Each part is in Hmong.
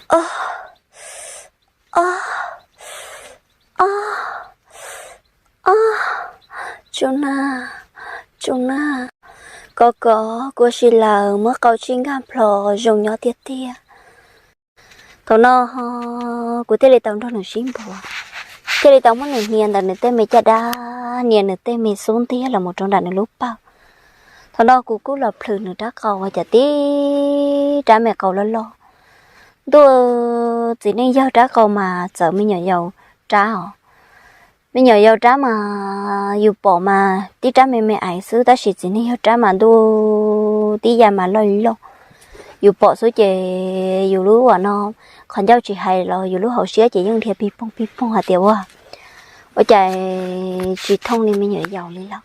Ob, ob, ob, Tsu Nag, Tsu Nag, kov kov, kuv ua si lawm, muab qau tsij nkag nplho, zoo nyob tiag tiag. Thaum no kuv thiaj li tau nrog nws sib npuav, thiaj li tau muab nws hnia ntawm nws tej me caj dab, hnia nws tej me xub ntiag los mus rau nram nws lub pawg. Thaum no kuv kuj los plhws nws rab qau, ua cas tib rab me qau loj loj. Ntuj, txiv neej yawg rab qau mas txawm me nyuam yaus rab os. Me nyuam yaus rab mas yus pom mas tib rab me me aiv xwb, tab sis txiv neej yawg rab mas ntuj, tib ya mas loj loj. Yus pom xwb ces yus lub uas no qhov ncauj tsis hais los yus lub hauv siab ces yeej dhia pig poog pig poog hais tias ua, ua cas tsis thooj li me nyuam yaus li lawm,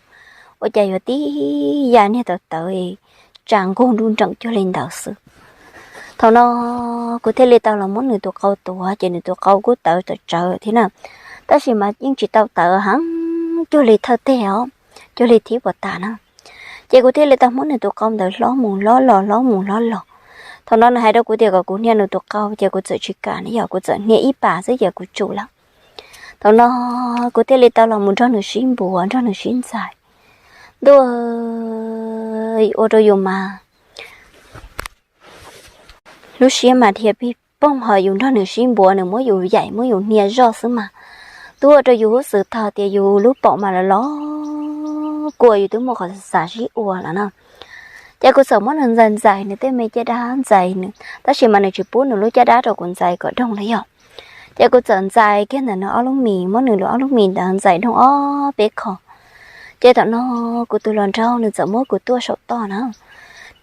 ua cas yuav tib ya niag tawv tawv tsa nqug nruj nreem cuag li ntawd xwb. Thaum no kuv thiaj li tau los muab nws tus qau tuav, ces nws tus qau kuj tawv tawv tsawv thiab na, tab sis mas yeej tsis tau tawv heev cuag li thawj teg os, cuag li thib puas tas na. Ces kuv thiaj li tau muab nws tus qau ntawd hlob mus hlob los hlob mus hlob los. Thaum no nws hais rau kuv tias kom kuv hnia nws tus qau, ces kuv txawm tsis kam ne, yog kuv txawm hnia ib pas xwb ces kuv tsum lawm. Thaum no kuv thiaj li tau los mus nrog nws sib npuav nrog nws sib ntxais. Ntuj, ua rau yus mas lub siab mas dhia pig poog, ho yus nrog nws sib npuav, nws muab yus yaim muab yus hnia zoj xwb mas, twb ua rau yus huj xwm tag tias yus lub paum mas los los kua, yus twb muaj qhov xav sib ua lawm na. Ces kuv txawm muab nws ntxais ntxais nws tej me caj dab ntxais nws, tab sis mas nws tsis pub nws lub caj dab rau kuv ntxais kom doog li yog. Ces kuv txawm ntxais kiag ntawm nws ob lub mis, muab nws lub ob lub mis ntawd ntxais doog ob peb qho. Ces thaum no kuv tus hluas nraug nws txawm muab kuv tuaj saum toj na.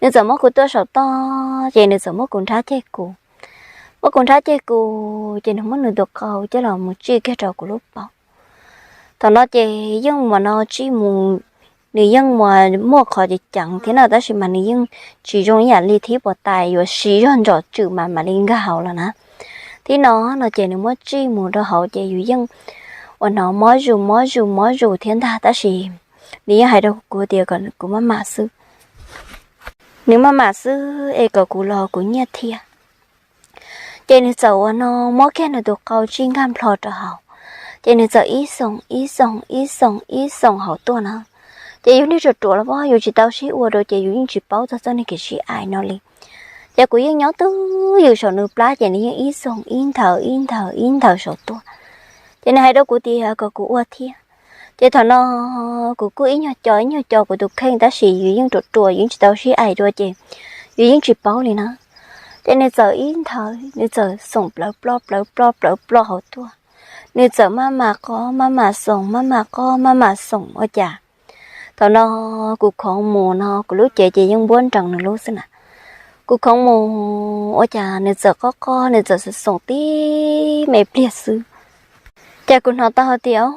Nws txawm muab kuv tuaj saum toj, ces nws txawm muab kuv nrhab ceg kuv. Muab kuv nrhab ceg kuv, ces nws muab nws tus qau coj los mus tsij kiag rau kuv lub paum. Thaum no ces yeej mus no tsij mus, nws yeej mus muaj qhov ceev ceev thiab na, tab sis mas nws yeej tsis zoo ib yam li thib puas tais yuav siv zog ntsom tswm mas mam li nkag hauv lawm na. Thib no no ces nws muab tsij mus rau hauv ces yus yeej ua no mob zus mob zus mob zus thiab ntag, tab sis nws yeej hais rau kuv tias kom kuv maj mam xwb, nws maj mam xwb es kom kuv los kuv nyiaj thiab. Ces nws txawm ua no muab kiag nws tus qau tsij nkag nplho rau hauv, ces nws txawm ib xoom ib xoom ib xoom ib xoom hauv tuaj na. Ces yus niag ruam ruam los pob, yus tsis tau sib ua rau ces yus yeej tsis paub txog txoj niag kev sib aim no li. Ces kuv yeej nyob twj ywm saum nws plab, ces nws yeej ib xoom ib nthaws ib nthaws ib nthaws saum tuaj. Ces nws hais rau kuv tias kom kuv ua thiab. Ces thaum no kuv kuj ib nyuag co ib nyuag co kuv tus kheej, tab sis yus yeej ruam ruam, yus yeej tsis tau sib aim dua ces yus yeej tsis paub li na. Ces nws txawm ib nthaws, nws txawm xoom plawv ploj plawv ploj plawv ploj hauv tuaj. Nws txawm maj mam qob maj mam xoom maj mam qob maj mam xoom ua cas thaum no kuv khoov mus no kuv lub cev ces yeej npuab nrees nws lub xwb na. Kuv khoov mus ua cas nws txawm qob qob, nws txawm xoom tib me pliag xwb. Ces kuv hnov tau hais tias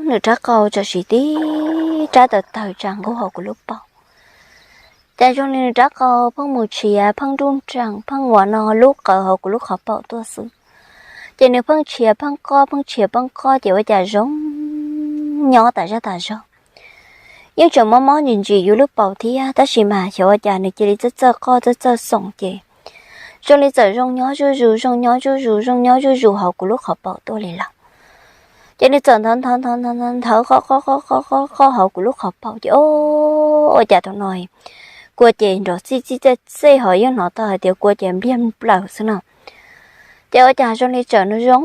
nws rab qau tsam sim tib rab tawv tawv tsa nqug hauv kuv lub paum. Ces zoo li nws rab qau pheej mus tshiav pheej nruj nreem pheej ua no lub qawv hauv kuv lub qhov paum tuaj xwb. Ces nws pheej tshiav pheej qob pheej tshiav pheej qob ces ua cas zoo nyob tas zaj tas zog. Yeej tseem mob mob ntsim ntsim yus lub paum thiab, tab sis mas xyov ua cas nws cia li txawj txawj qob txawj txawj xoom ces zoo li txawm zoo nyob zuj zus zoo nyob zuj zus zoo nyob zuj zus hauv kuv lub qhov paum tuaj li lawm. Ces nws txawm ntawd ntawd ntawd ntawd ntawd ntawd qoj qoj qoj qoj qoj qoj hauv kuv lub qhov paum ces o, ua cas thaum no kua ces nrov txij txij txej txej ho yeej hnov tau hais tias kua ces npliag nplaws xwb no. Ces ua cas zoo li txawm nws zoo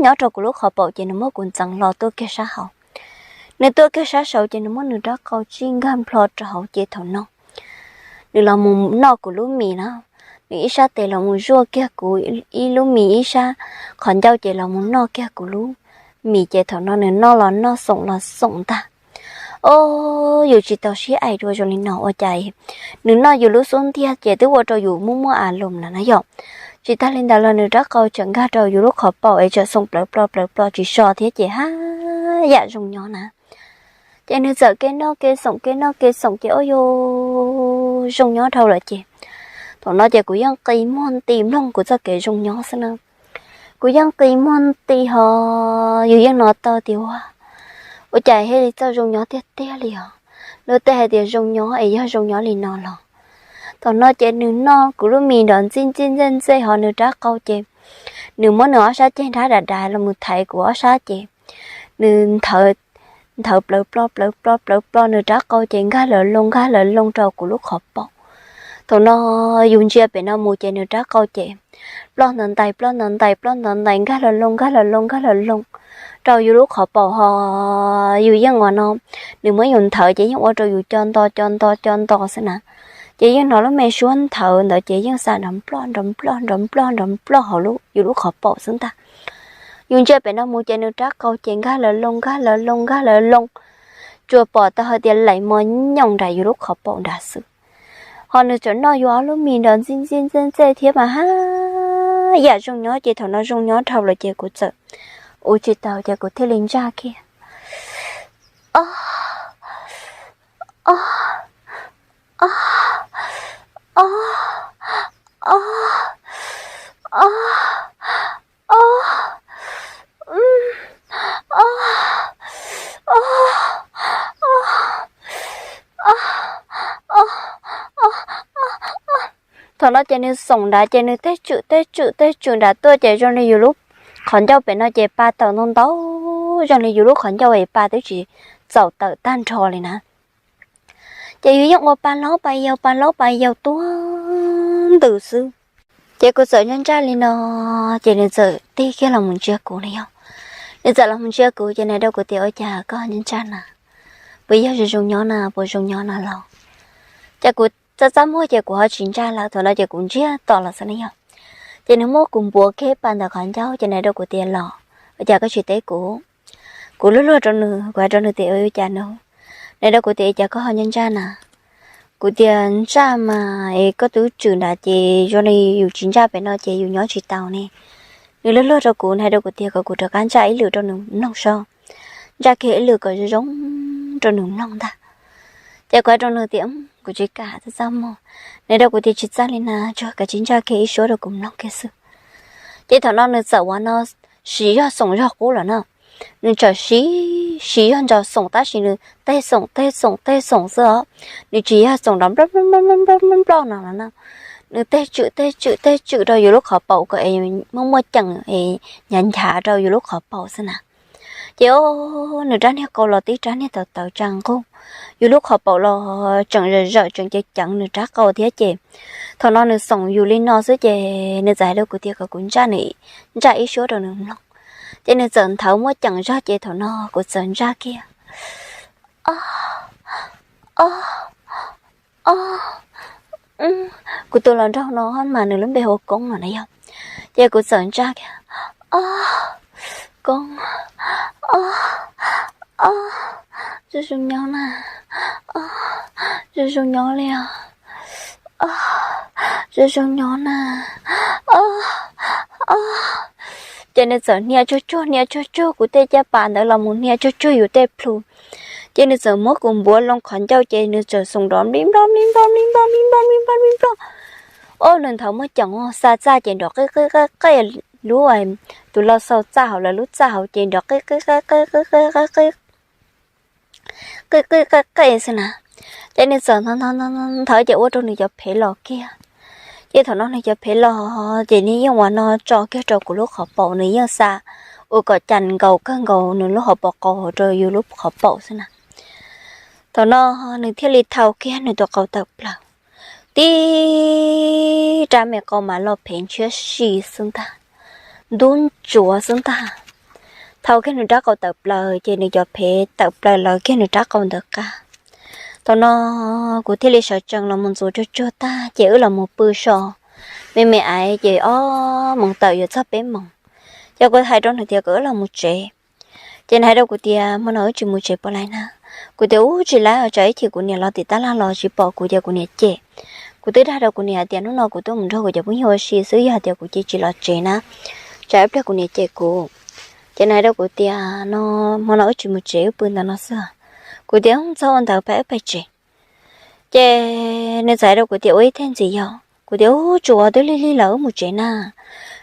nyob rau kuv lub qhov paum ces nws muab kuv ntxeev hlo tuaj kiag sab hauv. Nws tuaj kiag sab saud ces nws muab nws rab qau tsij nkag nplho rau hauv ces thaum no nws los mus noj kuv lub mis na. Nws ib sab tes los mus zuaj kiag kuv ib lub mis, ib sab qhov ncauj ces los mus noj kiag kuv lub mis ces thaum no nws noj los noj xoom los xoom ntag. O, yus tsis tau sib aim dua zoo li no ua cas nws noj yus lub xub ntiag ces twb ua rau yus muaj muaj a loos lawm na yom. Tsis tag li ntawd los nws rab qau tseem nkag rau yus lub qhov paum es tseem xoom plawv plo plawv plo tsis so thiab ces haj yam zoo nyob na. Ces nws txawm kev noj kev xoom kev noj kev xoom ces o yus zoo nyob dhau lawm ces thaum no ces kuv yeej qi muag nti mloog kuv txoj kev zoo nyob xwb na. Kuv yeej qi muag nti ho yus yeej hnov tau tias ua, ua cas thiaj li txawj zoo nyob tiag tiag li os. Luag tej hais tias zoo nyob es yog zoo nyob li no los Thaum no ces nws noj kuv lub mis nrov ntxij ntxij ntxej ntxej, ho nws rab qau ces nws muab nws ob sab ceg nrab dav dav los mus thaiv kuv ob sab ces nws nthawv plaws ploj plaws ploj plaws ploj, nws rab qau ces nkag lawm loo nkag lawm loo rau kuv lub qhov paum. Thaum no yus ntsia pem no mus ces nws rab qau ces ploj ntawd ntais ploj ntawd ntais ploj ntawd ntais nkag lawm loo nkag lawm loo nkag lawm loo rau yus lub qhov paum ho yus yeej ua no, nws muab yus nthawv ces yeej ua rau yus co nto co nto co nto xwb na. Ces yeej hnov lub me suab nthawv ntawd ces yeej xa nrov nploj nrov nploj nrov nploj nrov nploj hauv yus lub qhov paum xwb ntag. Yus ntsia pem no mus ces nws rab qau ces nkag lawm loo nkag lawm loo nkag lawm loo, tsuas pom tau hais tias laim mos nyooj nram yus lub qhov paum nrad xwb. Ho nws tseem noj yus ob lub mis nrov ntxij ntxij ntxej ntxej thiab mas haj yam zoo nyob ces thaum no zoo nyob dhau lawm ces kuv txawm ua tsis tau ces kuv thiaj li ntsaj kiag. Thaum no ces nws xoom nrad ces nws tej tswm tej tswm tej tswm nrad tuaj ces zoo li yus lub qhov ncauj pem no ces pa tawm ntau ntau, zoo li yus lub qhov ncauj es pa twb tsis txaus tawm tag nrho li na. Ces yus yeej ua pa laub pa yau pa laub pa yau tuag ntws xwb. Ces kuv txawm ntsaj ntsaj li no, ces nws txawm tig kiag los mus ntsia kuv na yog. Nws txawm los mus ntsia kuv ces nws hais rau kuv tias ua cas koj ntsaj ntsaj na, puas yog zoo zoo nyob na, puas zoo nyob na los? Ces kuv txaj txaj muag ces kuv ho tsis ntsaj lawm, thaum no ces kuv ntsiag to los xwb na yog. Ces nws muab kuv npuav kiag pa ntawm qhov ncauj ces nws hais rau kuv tias los, ua cas koj tsis teb kuv? Kuv luag luag rau nws, kuv hais rau nws tias ua cas no? Nws hais rau kuv tias cas koj ho ntsaj ntsaj na? Kuv tias ntsaj mas es koj twb tswm nrad ces zoo li yus tsis ntsaj pem no ces yus nyob tsis tau ne. Nws luag luag rau kuv, nws hais rau kuv tias kom kuv rov qab ntsaj ib lwm rau nws mloog so, ntsaj kiag ib lwm kom zoo zoo rau nws mloog ntag. Ces kuv hais rau nws tias kuv tsis kam, txaj txaj muag. Nws hais rau kuv tias tsis txaj li na, tsuas kav tsij ntsaj kiag ib suab rau kuv mloog kiag xwb. Ces thaum no nws txawm ua no, siv zog xoom zog qub lawm na. Nws txawm siv, siv zog ntso xoom tab sis nws tej xoom tej xoom tej xoom xwb os, nws tsis yog xoom nrov nploj nploj nploj no los na. Nws tej tswm tej tswm tej tswm rau yus lub qhov paum kom es muaj muaj ceem es nchav nchav rau yus lub qhov paum xwb na. Ces o, nws rab niag qau los tib rab niag tawv tawv tsa nqug, yus lub qhov paum los tseem zawm zawm tseem ceev ceev nws rab qau thiab ces thaum no nws xoom yus li no xwb ces nws txawm hais rau kuv tias kom kuv ntsaj nws, ntsaj ib suab rau nws mloog. Ces nws txawm nthawv muab ceem zog ces thaum no kuv txawm ntsaj kiag. O, o, o, kuv tus hluas nraug no mas nws lub npe hu ua Koob no na yog. Ces kuv txawm ntsaj kiag, o, Koob, o, o, zoo zoo nyob na, o, zoo zoo nyob li os, o, zoo zoo nyob na, o, o. Ces nws txawm hnia tsuag tsuag hnia tsuag tsuag kuv tej caj pas ntawd los mus hnia tsuag tsuag yus tej plhu. Ces nws txawm muab kuv npuav loo qhov ncauj ces nws txawm xoom nrov nplij nploj nplij nploj nplij nploj nplij nploj nplij nploj nplij nploj. O, nws nthawv muab ceem xa txaj ces nrov qij qij qij qij, lub, tus lau xau txaj hauv lawv lub txaj hauv ces nrov qij qij qij qij qij qij qij qij qij qij xwb na. Ces nws txawm nthawv ces ua rau nws cov phev los kiag. Ces thaum no nws cov phev los ces nws yeej ua no tso kiag rau kuv lub qhov paum, nws yeej xa ua kom cas nkaus kawg nkaus nws lub hauv paus qau hauv rau yus lub qhov paum xwb na. Thaum no nws thiaj li thau kiag nws tus qau tawm plaws, tib rab me qau mas loj phev ntshiab si xwb ntag, ntub ntsuav xwb ntag. Thau kiag nws rab qau tawm plaws ces nws cov phev tawm plaws lawv kiag nws rab qau ntawd qab. Thaum no kuv thiaj li sawv tsees los mus ntxuav tsuag tsuag tag ces wb los mus pw so me me aiv ces ob moos tawm yuav txog peb moos. Ces kuv hais rau nws tias kom wb los mus tsev. Ces nws hais rau kuv tias hmo no wb tsis mus tsev puas laib na? Kuv tias ub tsis laib os, tsam ib chim kuv niam los tim tab laj los tsis pom kuv ces kuv niam cem. Kuv twb dag rau kuv niam hais tias hnub no kuv tuaj mus nrog kuv cov phooj ywg ua si xwb, yog tias kuv cia tsis los tsev na, tsam ib pliag kuv niam cem kuv. Ces nws hais rau kuv tias no, hmo no wb tsis mus tsev, wb pw ntawm no xwb. Kuv tias txhob ua ntawd, pab wb pais tsev. Ces nws txawm hais rau kuv tias ua ib teg ntxiv yog? Kuv tias ub tsuas twb lig lig lawm, wb mus tsev na.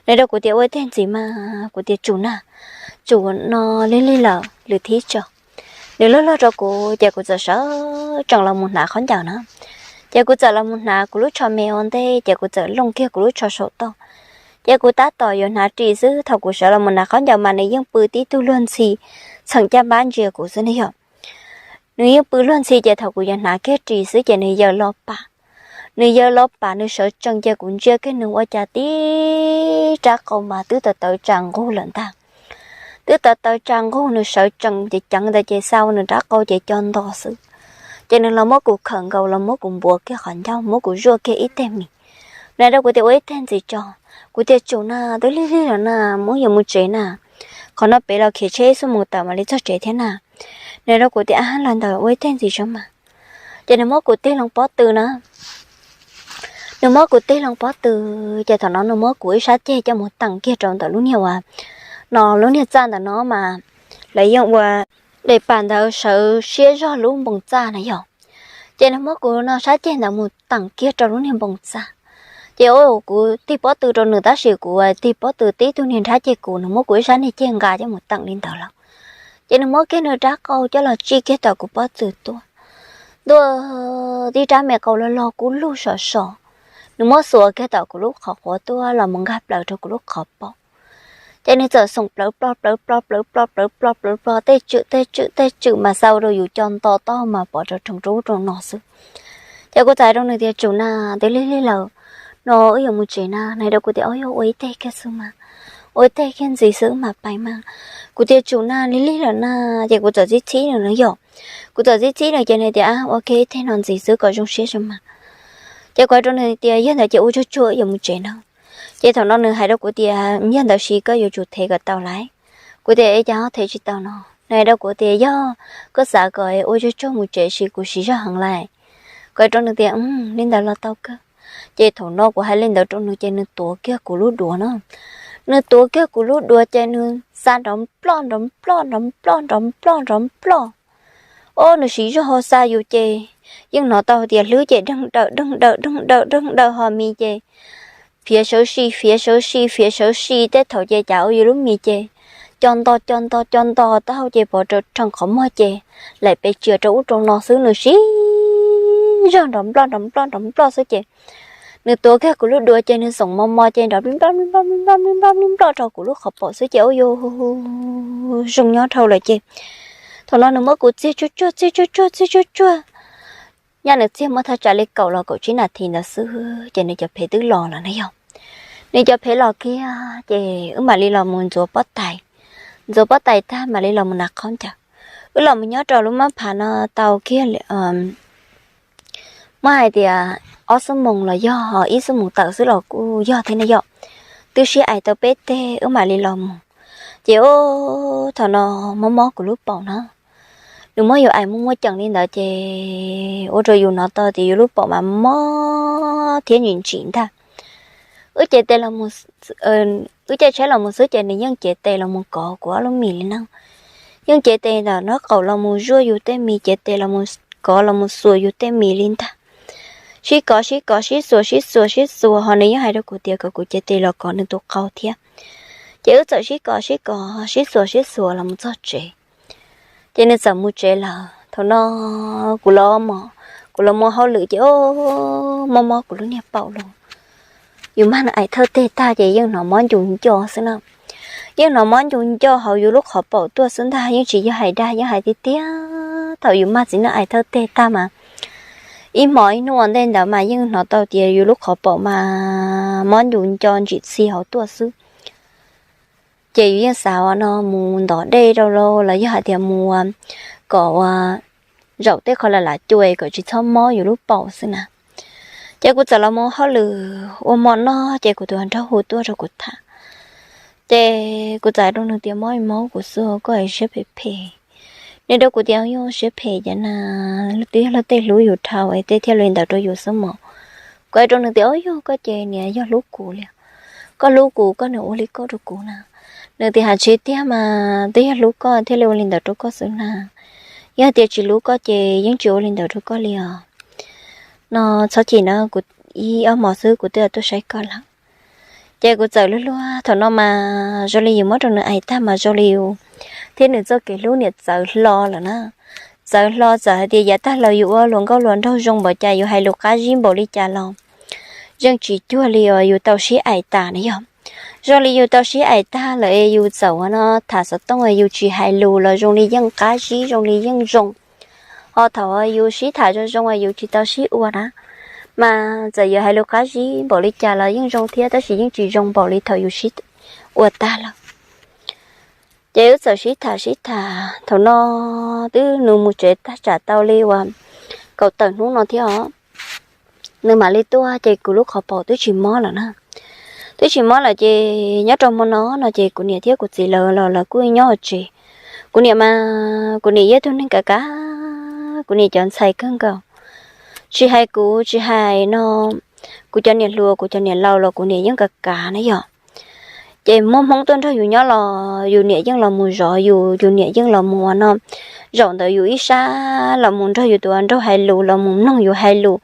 Nws hais rau kuv tias ua ib teg ntxiv mas, kuv tias tsum na, tsum no, lig lig lawm, lwm thib tso. Nws luag luag rau kuv ces kuv txawm sawv tsees los mus hnav khaub ncaws na. Ces kuv txawm los mus hnav kuv lub tsho me ua ntej, ces kuv txawm looj kiag kuv lub tsho saum toj. Ces kuv tab tom yuav hnav ris xwb, thaum kuv sawv los mus hnav khaub ncaws mas nws yeej pw tib tug luag ntxhi txheem caj npab ntsia kuv xwb ne yog. Nws yeej pw luag ntxhi, ces thaum kuv yuav hnav kiag ris xwb ces nws yaws los pam. Nws yaws los pam nws sawv tsees, ces kuv ntsia kiag nws ua cas tib rab qau mas twb tawv tawv tsa nqug lawm ntag. Twb tawv tawv tsa nqug, nws sawv tsees ces ceev ntawd ces xa ua nws rab qau ces co nto xwb. Ces nws los muab kuv khawm nkaus, los muab kuv npuav kiag qhov ncauj, muab kuv zuaj kiag ib teg mis. Nws hais rau kuv tias ua ib teg ntxiv tso. Kuv tias tsum na, twb lig lig los na, muab yuav mus tsev na. Qhov no pem los khiav tsheb ib xuab moos tawm mam li txog tsev thiab na. Nws hais rau kuv tias ab, los ntawd ua ib teg ntxiv tso mas. Ces nws muab kuv tig loo pob tw na. Nws muab kuv tig loo pob tw, ces thaum no nws muab kuv ib sab ceg coj mus teem kiag rau ntawm lub niag uas, no lub niag txaj ntawm no mas lawv yeej ua daim pam ntawd sawv siab zog lub npoo txaj na yog. Ces nws muab kuv no sab ceg ntawd mus teem kiag rau lub niag npoo txaj. Ces ua kuv tig pob tw rau nws tab sis kuv tig pob tw tib tug niag nrhab ceg kuv, nws muab kuv ib sab niag ceg nqa coj mus teem li ntawd lawm. Ces nws muab kiag nws rab qau coj los tsij kiag tom kuv pob tw tuaj. Ntuaj tib rab me qau loj loj kub lug sov sov, nws muab xuas kiag tom kuv lub qhov quav tuaj los mus nkag plaws rau kuv lub qhov paum. Ces nws txawm xoom plawv plog plawv plog plawv plog plawv plog plawv plog, tej tswm tej tswm tej tswm mas xa ua rau yus co nto taub hau mas pov rau rhees rau ub rau no xwb. Ces kuv txawm hais rau nws tias tsum na, twb lig lig lawm, no wb yuav mus tsev na. Nws hais rau kuv tias o yog ua ib teg kiag xwb mas, ua ib teg kiag ntxiv xwb wb mam pais mas. Kuv tias tsum na, lig lig lawm na. Ces kuv txawm txib txhib nws no yog, kuv txawm txib txhib nws ces nws tias ua kiag ib teg no ntxiv xwb kom zoo siab tso mas. Ces kuv hais rau nws tias yog ntawd ces ua tsuag tsuag wb yuav mus tsev na. Ces thaum no nws hais rau kuv tias yog ntawd sis koj yuav tsum thev kom tau lawm. Kuv tias cas ho thev tsis tau no? Nws hais rau kuv tias yog koj xav kom ua tsuag tsuag mus tsev sis kuv siv zog heev lawm. Kuv hais rau nws tias li ntawd los tau kawg. Ces thaum no kuv hais li ntawd rau nws ces nws tuav kiag kuv lub duav na. Nws tuav kiag kuv lub duav ces nws xa nrov nploj nrov nploj nrov nploj nrov nploj nrov nploj. O, nws siv zog ho xa yus ces yeej hnov tau tias hlwb ces deeg dawm deeg dawm deeg dawm deeg dawm ho mis ces fiav sawv si fiav sawv si fiav sawv si tej thaum ces cas ua yus lub mis ces co nto co nto co nto taub hau ces pov rau rhees qhov muag ces laim pes tsia rau ub rau no xwb. Nws siv zog nrov nploj nrov nploj nrov nploj xwb ces nws tuav kiag kuv lub duav ces nws xoom mos mos ces nrov nploj nploj nploj nploj nploj nploj nploj rau kuv lub qhov paum xwb ces ua yus zoo nyob dhau lawm ces thaum no nws muab kuv txiag tsuag tsuag txiag tsuag tsuag txiag tsuag tsuag. Nyaj nws txiag muaj thaj tsam li kaum los kaum tsib nas this ntawd xwb ces nws cov phev twb los lawm na yog. Nws cov phev los kiag ces wb mam li los mus ntxuav pob tais. Ntxuav pob tais tag mam li los mus hnav khaub ncaws. Wb los mus nyob rau lub mab phav no tau kiag li muab hais tias ob xuab moos los yog ib xuab moos tawm xwb los kuj yog thiab ne yom. Twb sib aim tau peb teg wb mam li los mus. Ces ub, thaum no mob mob kuv lub paum na. Nws muab yus aim muaj muaj ceem li ntawd ces ua rau yus hnov tau tias yus lub paum mas mob thiab ntsim ntsim ntag. Wb cev tes los, wb caij tsheb los mus xwb ces nws yeej cev tes los mus kov kuv ob lub mis li na. Yeej cev tes ntawm nraub qaum los mus zuaj yus tej mis, cev tes los mus kov los mus xuas yus tej mis li ntag. Sib kov sib kov sib xuas sib xuas sib xuas ho nws yeej hais rau kuv tias kom kuv cev tes los kov nws tus qau thiab. Ces wb txawm sib kov sib kov sib xuas sib xuas los mus txog tsev. Ces nws txawm mus tsev lawm. Thaum no kuv los, kuv los mus hauj lwm ces mob mob kuv lub niag paum los. Yus mag nws aim thawj teg tag ces yeej hnov mob ncus nco xwb na. Yeej hnov mob ncus nco hauv yus lub qhov paum tuaj xwb ntag, yeej tsis yog hais dag, yeej hais tiag tiag. Thaum yus mag txiv neej aim thawj teg tag mas ib hmos ib hnub ua ntej ntawd mas yeej hnov tau tias yus lub qhov paum mas mob ncus nco ntsim txhi hauv tuaj xwb. Ces yus yeej xav ua no mus ntov dej rau los yog hais tias mus ua kom ua zaum tej qho lam lam cua kom tsis txhob mob yus lub paum xwb na. Ces kuv txawm los mus hauj lwm ua mov noj ces kuv tus nraug hu tuaj rau kuv tham. Ces kuv txawm hais rau nws tias mob mob kuv xwb, koj siab phem phem. Nws rau kuv tias yog siab phem ces na, twb yog luag tej hlub yus dhau es tej thiaj li ntawd rau yus xwb mos. Kuv hais rau nws tias o yog koj ces niam yog hlub kuv li. Koj hlub kuv koj niam ua li koj rau kuv na. Nws tias hais tsis tiag mas twb yog hlub koj thiaj li ua li ntawd rau koj xwb na. Yog tias tsis hlub koj ces yeej tsis ua li ntawd rau koj li os. No txhob chim na, kuv ib ob hmos xwb kuv twb tuaj saib koj lawm. Ces kuv txawm luag luag thaum no mas zoo li yus muab rau nws aim tag mas zoo li yus thiab nws txoj kev hlub niam txawv hlo lawm na. txawv hlo, txawm hais tias yav tag los yus ua hluas nkauj hluas nraug zoo npaum cas, yus hais lus qab zib npaum li cas los yeej tsis cuag li uas yus tau sib aim tas na yog. Zoo li yus tau sib aim tag lawm es yus txawm ua no tham xov tooj es yus tsis hais lus los zoo li yeej qab zib, zoo li yeej zoo. Ho thaum yus sib tham zoo zoo es yus tsis tau sib ua na, mas txawm yus hais lus qab zib npaum li cas los yeej zoo thiab, tab sis yeej tsis zoo npaum li thaum yus sib ua tag lawm. Ces wb txawm sib tham sib tham, thaum no twb nws mus tsev tag tsam tau li uas kaum tawm hnub no thiab os, nws mam li tuaj ces kuv lub qhov paum twb tsis mob lawm na. Twb tsis mob lawm ces nyob rau hmo no no ces kuv niam thiab kuv txiv lawv los lawv kuj nyob hauv tsev. Kuv niam mas kuv niam yog tug neeg kav kav, kuv niam cov ntxhais kawg nkaus, tsis hais kuv tsis hais no, kuv cov niam hluas kuv cov niam laus los kuv niam yeej kav kav na yog. Ces muaj Hmoob tuaj nrog yus nyob los yus niam yeej los mus zov yus, yus niam yeej los mus ua no. Zaum ntawd yus ib sab los mus nrog yus tus nraug hais lus, los mus mloog yus hais lus.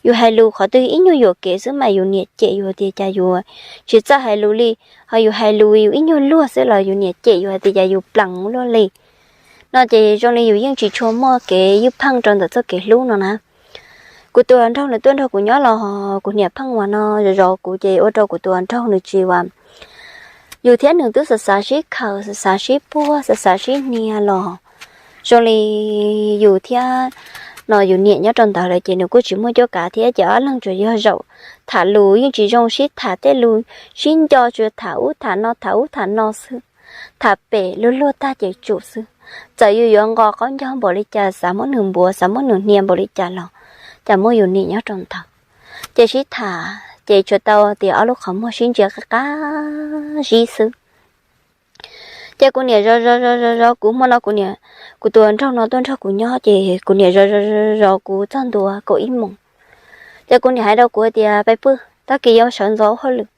Yus hais lus qhov twg ib nyuag yuam kev xwb mas yus niam cem yus tias cas yus tsis txawj hais lus li, ho yus hais lus yus ib nyuag luag xwb los yus niam cem yus hais tias cas yus plees ua luaj li. No ces zoo li yus yeej tsis tshua muaj kev ywj pheej rau ntawm txoj kev hlub no na. Kuv tus nraug nws tuaj nrog kuv nyob los kuv niam pheej ua no zov zov kuv ces ua rau kuv tus nraug nws tsis ua. Yus thiab nws twb xav xav sib khaws, xav xav sib puag, xav xav sib hnia los zoo li yus thiab no yus niam nyob rau ntawd lawm ces nws kuj tsis muaj cuab kav thiab, ces ob leeg tsuas yog zaum tham lus yeej tsis zoo, sib tham tej lus sib nco, tsuas tham ub tham no tham ub tham no xwb, tham pem luag luag tag ces tsum xwb. Txawm yus yuav nqos qaub ncaug npaum li cas, xav muab nws npuav, xav muab nws hnia npaum li cas los cas muaj yus niam nyob rau ntawd. Ces sib tham ces tsuas tau tias ob lub qhov muag sib ntsia qab qab zib xwb. Ces kuv niam zov zov zov zov zov kuv, hmo no kuv niam, kuv tus nraug no tuaj nrog kuv nyob ces kuv niam zov zov zov kuv txog ntua kaum ib moos. Ces kuv niam hais rau kuv tias, peb pw, tag kis yuav sawv ntxov ua hauj lwm.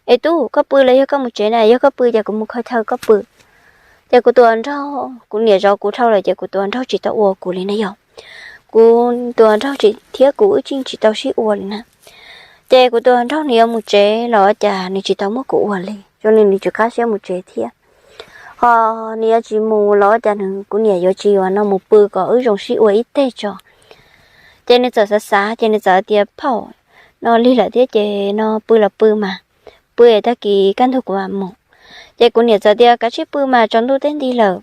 Es tub, koj pw los yog koj mus tsev na? Yog koj pw ces kuv mus kho chaw koj pw. Ces kuv tus nraug, kuv niam zov kuv dhau lawm ces kuv tus nraug tsis tau ua kuv li na yog. Kuv tus nraug tsis thiab kuv wb tseem tsis tau sib ua li na. Ces kuv tus nraug nws yuav mus tsev los cas nws tsis tau muab kuv ua li, zoo li nws tsis qab siab mus tsev thiab. Ho nws yuav tsis mus los cas nws, kuv niam yuav tsis ua no mus pw kom wb zoo sib ua ib teg tso. Ces nws txawm xav xav ces nws txawm tias, phauj, no lig lawm thiab ces no pw los pw mas, pw es tag kis kaj ntug kuv mam mus. Ces kuv niam txawm tias, kav tsij pw mas, tsaus ntuj teb nti lawm,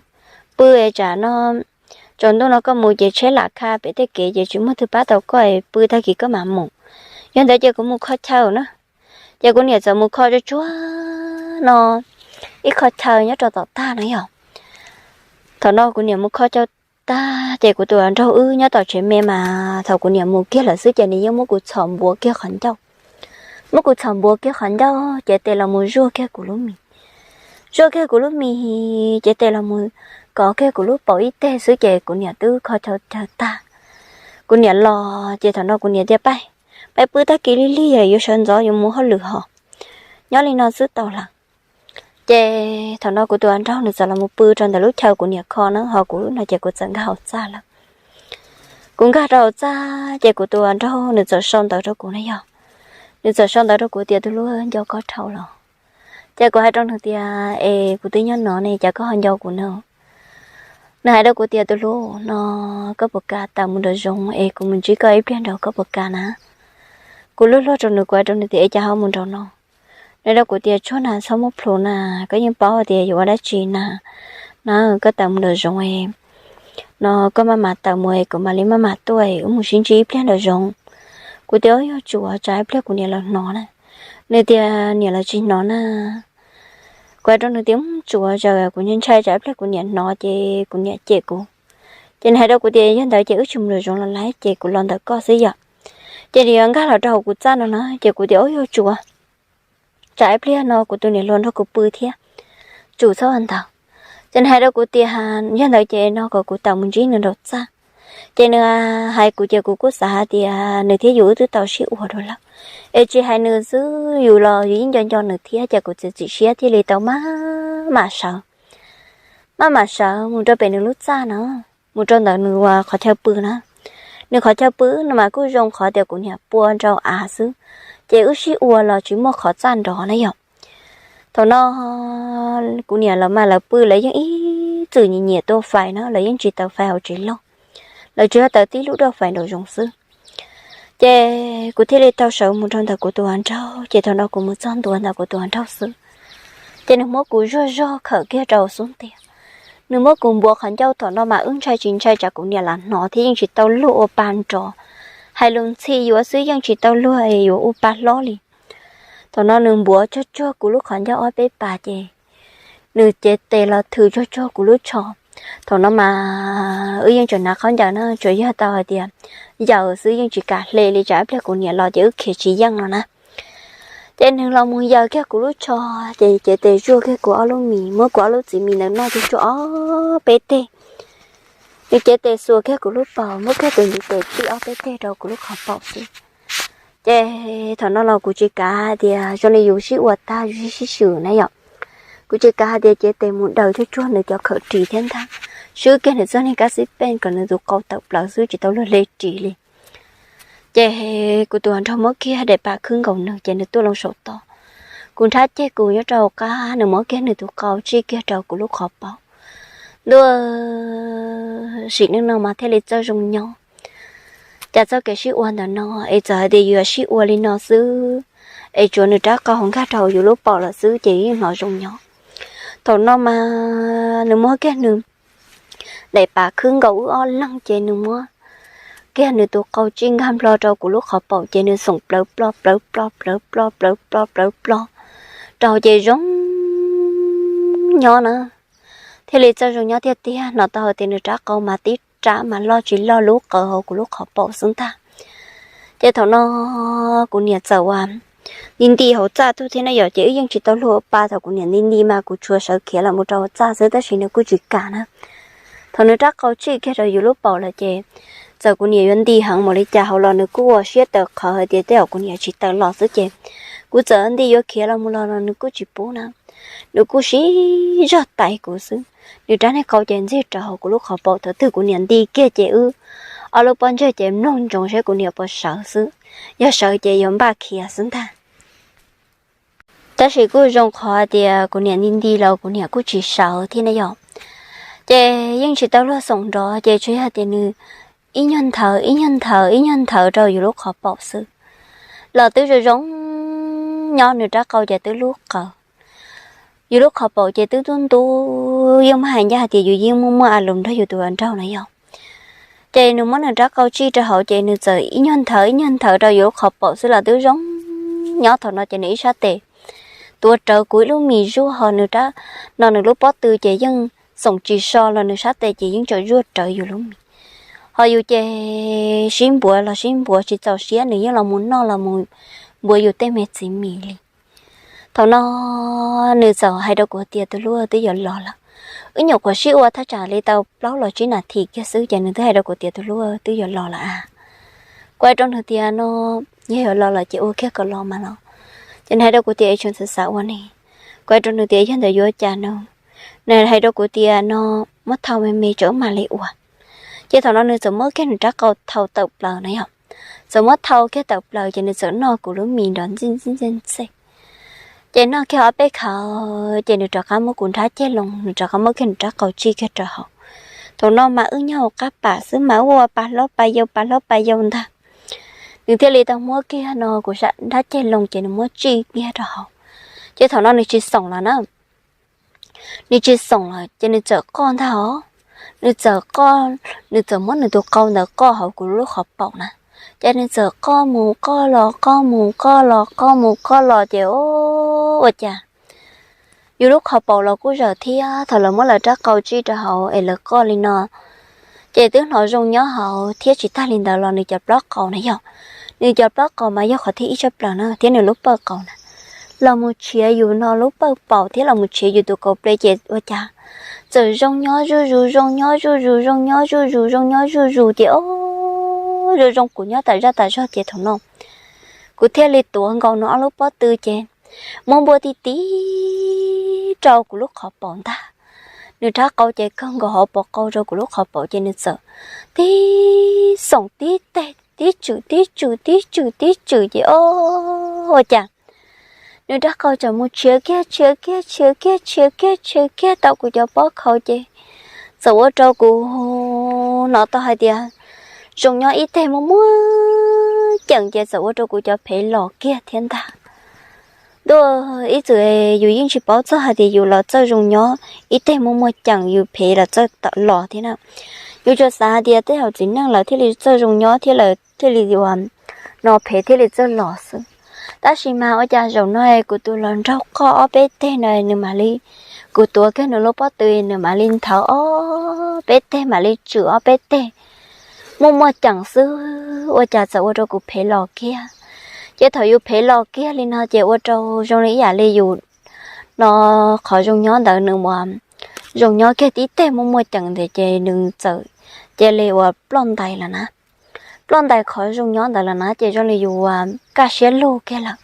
pw es tsam no tsaus ntuj no koj mus ces tsheb lam kha pem tej kev ces tsis muaj twg pab tau koj, pw tag kis koj mam mus. Yog ntawd ces kuv mus kho chaw na. Ces kuv niam txawm mus kho tsuag tsuag no ib qho chaw nyob rau tom tag no yog. Thaum no kuv niam mus kho chaw tag ces kuv tus nraug wb nyob tom tsev me mas thaum kuv niam mus kiag lawm xwb ces nws yeej muab kuv txhom npuav kiag qhov ncauj. Muab kuv txhom npuav kiag qhov ncauj ces tes los mus zuaj kiag kuv lub mis. Zuaj kiag kuv lub mis ces tes los mus kov kiag kuv lub paum ib teg xwb ces kuv niam twb kho chaw tag. Kuv niam los ces thaum no kuv niam tias, peb, peb pw tag kis lig lig yuav sawv ntxov yuav mus hauj lwm hos, nyob li no xwb tau lawm. Ces thaum no kuv tus nraug nws txawm los mus pw rau ntawm lub chaw kuv niam kho na, ho kuv no ces kuv txawm nkag hauv txaj lawm. Kuv nkag rau hauv txaj ces kuv tus nraug nws txawm sau ntawv rau kuv na yog. Nws txawm sau ntawv rau kuv tias, tus hlub, nco koj dhau los. Ces kuv hais rau nws tias, es kuv twb nyob no ne, cas koj ho nco kuv no? Nws hais rau kuv tias, tus hlub, no koj puas kam tawm mus nraum zoov es kuv mus ntsib koj ib pliag nraud, koj puas kam na? Kuv luag luag rau nws, kuv hais rau nws tias, es cas ho mus nraum no? Nws rau kuv tias, tshuav na, txhob muab plhus na, koj yeej paub tias yuav ua dab tsi na. Na, koj tawm mus nraum zoov no koj maj mam tawm mus es kuv mam li maj mam tuaj, wb mus sib ntsib ib pliag nraum zoov. Kuv tias, ub, yuav tsum, tsam ib pliag kuv niam lawv hnov na. Nws tias, niam lawv tsis hnov na. Kuv hais rau nws tias, tsum, kuv ntshai tsam ib pliag kuv niam hnov ces kuv niam cem kuv. Ces nws hais rau kuv tias, yog ntawd ces wb tsis mus nraum zoov los lawm, ces kuv los ntawm koj xwb yom. Ces nws yuav nkag los rau hauv kuv txaj no na, ces kuv tias, ub, yuav tsum, tsam ib pliag no kuv tus niam hluas nrog kuv pw thiab, tsum txhob ua ntawd. Ces nws hais rau kuv tias, yog ntawd ces no kom kuv tawm mus ntsib nws nraum txaj. Ces nws hais kuv ces kuv kuj xav hais tias nws thiab yus wb twb tau sib ua dua lawm, es tsis hais nws xwb yus los yus yeej nco nco nws thiab, ces kuv txiav txim siab thiaj li tau maj mam sawv, maj mam sawv mus rau pem nws lub txaj na, mus rau ntawm nws qhov chaw pw na. Nws qhov chaw pw no mas kuj zoo qhov tias kuv niam pua rau av xwb, ces wb sib ua los tsis muaj qhov txaj nrov na yom. Thaum no kuv niam los mas lawv pw lawv yeej ib txwm nyiam nyiam tua fais na, lawv yeej tsis taws fais hauv tsev loj. lawv tsuas yog taws tib lub daj fais nraum zoov xwb. Ces kuv thiaj li tau sawv mus rau ntawm kuv tus hluas nraug, ces thaum no kuv mus txog ntua ntawm kuv tus hluas nraug xwb, ces nws muab kuv zuag zog khawm kiag rau xub ntiag. Nws muab kuv npuav qhov ncauj, thaum no mas wb ntshai tsis ntshai tsam kuv niam lam hnov thiab yeej tsis tau luag ua pa nrov. Hais lus ntxhi yuav xwb yeej tsis tau luag yuav ua pa hlob li. Thaum no nws npuav tsuag tsuag kuv lub qhov ncauj ob peb pas ces nws cev tes los thwm tsuag tsuag kuv lub tsho. Thaum no mas wb yeej tseem hnav khaub ncaws na, tsuas yog tau hais tias yawm xwb yeej tsis kam hle li, tsam ib pliag kuv niam los ces wb khiav tsis yeej no na. Ces nws los mus yawm kiag kuv lub tsho, ces cev tes zuaj kiag kuv ob lub mis, muab kuv ob lub txiv mis ntawd noj tsuag tsuag ob peb teg. Nws cev tes xuas kiag kuv lub paum, muab kiag tus ntiv tes tij ob peb teg rau kuv lub qhov paum xwb. Ces thaum no los kuv tsis kav hais tias zoo li yus sib ua tag sib swm na yom. Kuv tsis kav hais tias cev tes mus daws tsuag tsuag nws cov khawm ris thiab ntag, swb kiag nws txoj niag kab xib pej kom nws tus qau tawm plaws xwb, tsis tau luag hle ris li. Ces kuv tus hluas nraug muab kiag daim pam khwb nkaus nws ces nws tuaj loo saum tod. Kuv nrhab ceg kuv nyob rau hauv qab, nws muab kiag nws tus qau tsij kiag rau kuv lub qhov paum. Ntuj, sim neej no mas thiaj li txawj zoo nyob. Cas txoj kev sib ua ntawm no es txawm hais tias yuav sib ua li no xwb, es tsuav nws rab qau hauv nkag rau hauv yus lub paum lawm xwb ces yeej hnov zoo nyob. Thaum no mas nws muab kiag nws daim pam khwb nkaus wb ob leeg ces nws muab kiag nws tus qau tsij nkag nplo rau kuv lub qhov paum ces nws xoom plawv plo plawv plo plawv plo plawv plo plawv plo rau ces zoo nyob na. Thiaj li txawj zoo nyob tiag tiag, hnov tau hais tias nws rab qau mas tib rab mas loj tsis loj lub qawv hauv kuv lub qhov paum xwb ntag. Ces thaum no kuv niam txawm ua nti nti hauv txaj tuaj thiab na yom, ces wb yeej tsis tau luag ua pa, thaum kuv niam nti nti mas kuv tsuas sawv khiav los mus rau hauv txaj xwb tab sis nws kuj tsis kam na. Thaum nws rab qau tsij kiag rau yus lub paum lawm ces txawm kuv niam yuav nti heev npaum li cas hauv los nws kuj ua siab tawv qhawv hais tias tej zaum kuv niam tsis tawm los xwb ces kuv txawm nti yuav khiav los mus los los nws kuj tsis pub na. Nws kuj sib zog tais kuv xwb, nws rab niag qau ces ntxig rau hauv kuv lub qhov paum, thaum twg kuv niam nti kiag ces wb ob lub pob ntseg ces mloog ntsoov saib kuv niam puas sawv xwb, yog sawv ces yuav npaj khiav xwb ntag. Tab sis kuj zoo qhov tias kuv niam nti nti los kuv niam kuj tsis sawv thiab na yom. Ces yeej tsis tau luag xoom nrov ces tsuas yog tias nws ib nyuag nthawv ib nyuag nthawv ib nyuag nthawv rau yus lub qhov paum xwb los twb zoo zoo nyob, nws rab qau ces twb lub qawv. Yus lub qhov paum ces twb tub ntub, yeej muaj hais ncaj hais tias yus yeej muaj muaj a lus nrog yus tus hluas nraug na yom. Ces nws muab nws rab qau tsij rau hauv ces nws txawm ib nyuag nthawv ib nyuag nthawv rau yus lub qhov paum xwb los twb zoo nyob. Thaum no ces nws ib sab tes tuav rawv kuv ib lub mis zuaj, ho nws rab no nws lub pob tw ces yeej xoom tsis so los nws sab tes ces yeej tseem zuaj rawv yus lub mis. Ho yus ces sib npuav los sib npuav tsis txaus siab, nws yeej los mus noj los mus npuav yus tej me txiv mis li. Thaum no nws txawm hais rau kuv tias tus hlub twb yuav los lawm. Wb nyuam qhuav sib ua thaj tsam li tau plaub los tsib nas this kiag xwb ces nws twb hais rau kuv tias tus hlub twb yuav los lawm a. Kuv hais rau nws tias no yog yuav los lawm ces ua kiag kom los mas los. Ces nws hais rau kuv tias es tseem xav xav ua ne. Kuv hais rau nws tias yog ntawd yuav cas no. Nws hais rau kuv tias no muab thau me me tso wb mam li ua. Ces thaum no nws txawm muab kiag nws rab qau thau tawm plaws na yom. Txawm muab thau kiag tawm plaws ces nws txawm noj kuv lub mis nrov ntxij ntxij ntxij ntxij. Ces noj kiag ob peb khawv ces nws rov qab muab kuv nrhab ceg loo, nws rov qab muab kiag nws rab qau tsij kiag rau hauv. Thaum no mas wb nyob hauv qab pam xwb mas ua pa hlob pa yau pa hlob pa yau ntag. Nws thiaj li tau muab kiag no kuv nrhab ceg loo ces nws muab tsij kiag rau hauv. Ces thaum no nws tsis xoom los na. Nws tsis xoom los ces nws txawm qoj ntag os. Nws txawm qoj, nws txawm muab nws tus qau ntawd qoj hauv kuv lub qhov paum na. Ces nws txawm qoj mus qoj los qoj mus qoj los qoj mus qoj los ces ua cas yus lub qhov paum los kuj zawm thiab, thaum lawv muab lawv rab qau tsij rau hauv es lawv qoj li no ces twb hnov zoo nyob hauv thiab. Tsis tag li ntawd los nws cov plaub qau na yog, nws cov plaub qau mas yog qhov thib ib tshaj plaws na, thiab nws lub pawj qau na los mus tshiav yus no lub pawj paum thiab los mus tshiav yus tus kaus ple ces ua cas txawm zoo nyob zuj zus zoo nyob zuj zus zoo nyob zuj zus zoo nyob zuj zus ces o zoo zoo kuv nyob tas zaj tas zog ces thaum no kuv thiaj li tuav nkaus nws ob lub pob tw ces muab npuaj ti ti rau kuv lub qhov paum ntag. Nws rab qau ces kawg nkaus hauv paus qau rau kuv lub qhov paum ces nws txawm tib xoom tib teg tib tswm tib tswm tib tswm tib tswm ces o ua cas nws rab qau txawm mus tshiav kiag tshiav kiag tshiav kiag tshiav kiag tshiav kiag tau kuv cov pob khau ces txawm ua rau kuv hnov tau hais tias zoo nyob ib teg muaj muaj ceem ces txawm ua rau kuv cov phev los kiag thiab ntag. Ntuj, ib txwm yus yeej tsis paub txog hais tias yus los txawj zoo nyob ib teg muaj muaj ceem yus phev los txawj los thiab na. Yus tsuas xav hais tias tej zaum txiv neej lawv thiaj li txawj zoo nyob thiab lawv thiaj li ua no phev thiaj li txawj los xwb. Tab sis mas ua cas zaum no kuv tus hluas nraug qoj ob peb teg no nws mam li, kuv tuav kiag nws lub pob tw nws mam li nthawv ob peb teg mam li tswm ob peb teg muaj muaj ceem xwb, ua cas txawm ua rau kuv phev los kiag. Ces thaum yus phev los kiag li no ces ua rau zoo li ib yam li yus no qhov zoo nyob ntawd nws uas zoo nyob kiag tib teg muaj muaj ceem ntawd ces nws txawm cia li uas ploj ntais lawm na. Ploj ntais qhov zoo nyob ntawd lawm na ces zoo li yus uas kaj siab lug kiag lawm.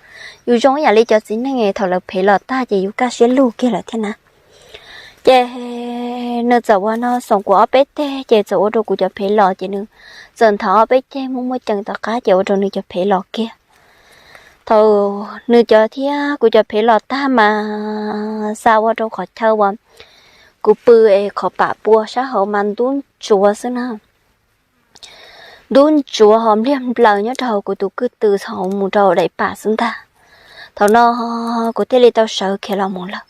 Yus zoo ib yam li cov txiv neej thaum lawv phev los tag ces yus kaj siab lug kiag lawm thiab na. Ces nws txawm ua no xoom kuv ob peb teg ces txawm ua rau kuv cov phev los ces nws txawm nthawv ob peb teg muaj muaj ceem tom qab ces ua rau nws cov phev los kiag. Thaum nws cov thiab kuv cov phev los tag mas xa ua rau qhov chaw uas kuv pw es qhov pam pua sab hauv mas ntub ntsuav xwb na. Ntub ntsuav ho npliag nplaws nyob rau hauv kuv tus kwj tw txhom mus rau daim pam xwb ntag. Thaum no kuv thiaj li tau sawv khiav los mus lawm.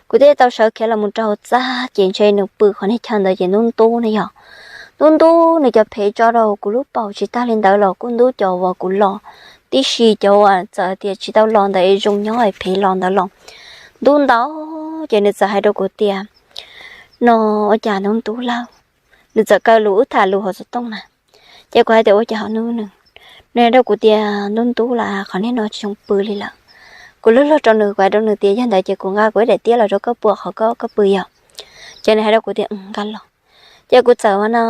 Kuv thiaj li tau sawv khiav los mus rau hauv txaj ces ntshe nws pw qhov niag chaw ntawd ces ntub ntub ne yog. Ntub ntub nws cov phev tso rau kuv lub paum tsis tag li ntawd los kuj ntub cov uas kuv los tib si cov uas txawm tias tsis tau los ntawd es zoo nyob es phev los ntawd los ntub ntau. Ces nws txawm hais rau kuv tias no ua cas ntub ntub lawm. Nws txawm kaw lus wb tham lus hauv xov tooj na. Ces kuv hais tias ua cas ho ntub nws. Nws hais rau kuv tias ntub ntub lawm qhov niag no tsis zoo pw li lawm. Kuv luag luag rau nws kuv hais rau nws tias yog ntawd ces kuv nqa kuv ib daim tiab los rau koj pua qhov koj koj pw yog. Ces nws hais rau kuv tias nqa los. Ces kuv txawm ua no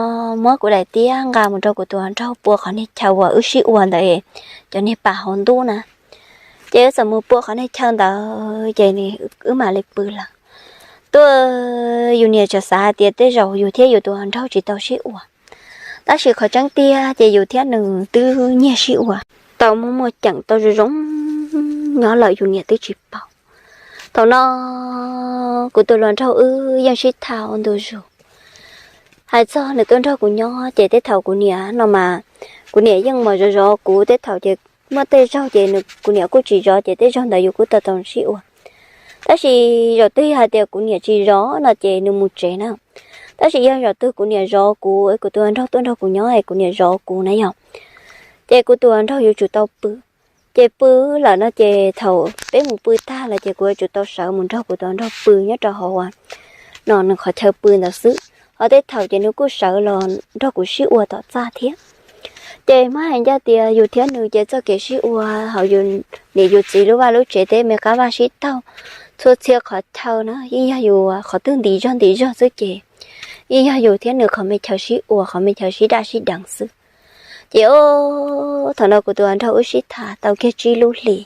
muab kuv daim tiab nqa mus rau kuv tus nraug pua qhov niag chaw uas wb sib ua ntawd, cov niag pam hauv ntub na. Ces wb txawm mus pua qhov niag chaw ntawd ces wb mam li pw lawm. Tuaj, yus niam tseem xav hais tias tej zaum yus thiab yus tus nraug tsis tau sib ua, tab sis qhov tseeb tiag ces yus thiab nws twb nyiag sib ua tau muaj muaj ceem tau zoo zoo nyob lawm yus niam twb tsis paub. Thaum no kuv tus hluas nraug wb yeej sib tham ua ntu zus. Hais txog nws tuaj nrog kuv nyob ces tej thaum kuv niam no mas kuv niam yeej mus zov zov kuv, tej thaum ces muaj tej zaug ces kuv niam kuj tsis zov ces tej zaug ntawd yus kuj tau tau sib ua. Tab sis zaum twg yog hais tias kuv niam tsis zov no ces nws mus tsev na. Tab sis yog zaum twg kuv niam zov kuv, kuv tus nraug tuaj nrog kuv nyob es kuv niam zov kuv na yog, ces kuv tus nraug yuav tsum tau pw. Ces pw lawm no ces thaum peb mus pw tag lawm ces kuv yuav tsum tau sawv mus nrog kuv tus nraug pw nyob rau hauv no nws qhov chaw pw ntawd xwb. Ho tej thaum ces nws kuj sawv los nrog kuv sib ua tom txaj thiab. Ces muab hais ncaj tias yus thiab nws ces txoj kev sib ua hauv yus niam yus txiv lub vaj lub tsev tej me qab vaj sib taug txhua txhia qhov chaw na yeej yog yus qhov twg ntim zog ntim zog xwb ces yeej yog yus thiab nws qhov me chaw sib ua qhov me chaw sib daj sib deev xwb. Ces o, thaum no kuv tus nraug wb sib tham tau kiag tsib lub hlis.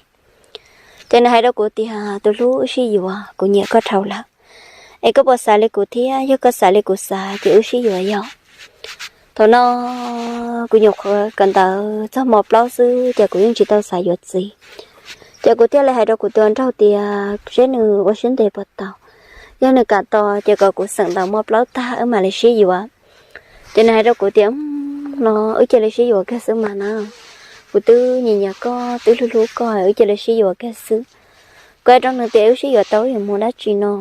Ces nws hais rau kuv tias tus hlub, wb sib yuav, kuv nyiam koj dhau lawm. Es koj puas xav li kuv thiab? Yog koj xav li kuv xav ces wb sib yuav yog. Thaum no kuv nyuam qhuav kawm ntawv txog mo plaub xwb ces kuv yeej tsis tau xav yuav txiv. Ces kuv thiaj li hais rau kuv tus nraug tias seb nws ua siab ntev puas tau. Yog nws kam tos ces kom kuv xeem ntawv mo plaub tag wb mam li sib yuav. Ces nws hais rau kuv tias no wb cia li sib yuav kiag xwb mas na. Kuv twb nyiam nyiam koj twb hlub hlub koj, wb cia li sib yuav kiag xwb. Kuv hais rau nws tias wb sib yuav tau wb yuav mus dab tsi no?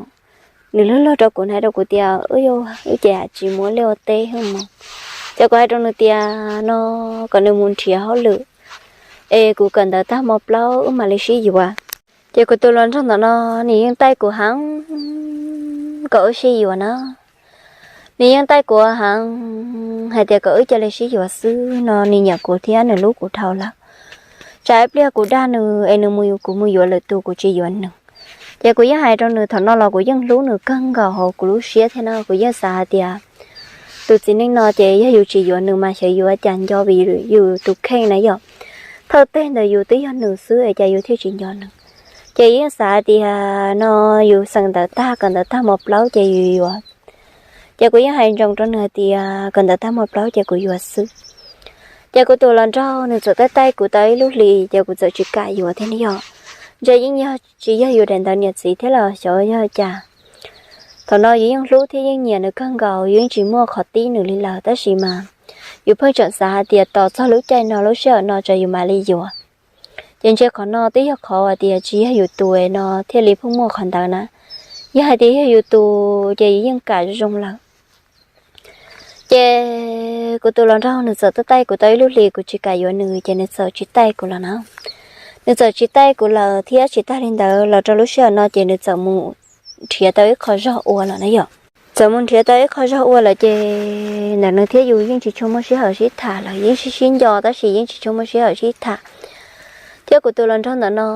Nws luag luag rau kuv, nws hais rau kuv tias wb ces tsis muaj liaj ua teb hwb mus. Ces kuv hais rau nws tias no kom nws mus nrhiav hauj lwm es kuv kawm ntawv tag mo plaub wb mam li sib yuav. Ces kuv tus hluas nraug ntawm no nws yeej taij kuv heev kom wb sib yuav na. Nws yeej taij kuv heev hais tias kom wb cia li sib yuav xwb no, nws nyiam kuv thiab nws hlub kuv dhau lawm. Tsam ib pliag kuv dag nws es nws mus, kuv mus yuav lwm tus kuv tsis yuav nws. Ces kuv yeej hais rau nws thaum no los kuv yeej hlub nws kawg nkaus hauv kuv lub siab thiab no, kuv yeej xav hais tias tus txiv neej no ces yog yus tsis yuav nws mas xyov yuav cas nco vim yus tus kheej na yom. Thawj teg ntawd yus twb yog nws xwb es cas yus thiaj tsis nco nws. Ces yeej xav hais tias no yus xeem ntawv tag, kawm ntawv tag mo plaub ces yus yuav. Ces kuv yeej hais ntsoov rau nws hais tias kawm ntawv tag mo plaub ces kuv yuav xwb. Ces kuv tus hluas nraug nws txawm taij taij kuv tau ib lub hlis ces kuv txawm tsis kam yuav thiab ne yom. Ntshe yeej yog tsis yog yus daim ntawv niam txiv thiab los xyov yog cas. Thaum no yus yeej hlub thiab yeej nyiam nws kawg nkaus, yus yeej tsis muaj qhov tib nws li lawm tab sis mas Yus pheej tseem xav hais tias tos txog lub caij no lub sij hawm no tsam yus mam li yuav. Ces ntshe qhov no twb yog qhov hais tias tsis yog yus tus no thiaj li pheej muaj qhov ntawd na. Yog hais tias yog yus tus ces yus yeej kam zoo lawm. Ces kuv tus hluas nraug nws txawm taij taij kuv tau ib lub hlis kuv tsis kam yuav nws ces nws txawm tsis taij kuv lawm na. Nws txawm tsis taij kuv lawm thiab tsis tag li ntawd los rau lub sij hawm no ces nws txawm mus nrhiav tau ib qho zog ua lawm na yom. Txawm mus nrhiav tau ib qho zog ua lawm ces ntawm nws thiab yus yeej tsis tshua muaj sij hawm sib tham lawm, yeej sib sib nco tab sis yeej tsis tshua muaj sij hawm sib tham. Thiab kuv tus hluas nraug ntawm no